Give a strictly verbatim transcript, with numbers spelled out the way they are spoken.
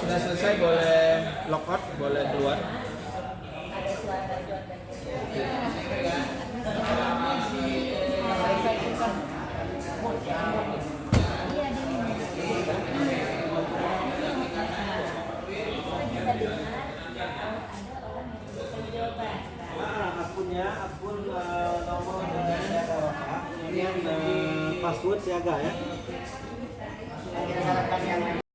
Sudah selesai, boleh log out, boleh keluar. Ah, akunnya, akun, eh, nomor, eh, ini, eh, password siaga, ya.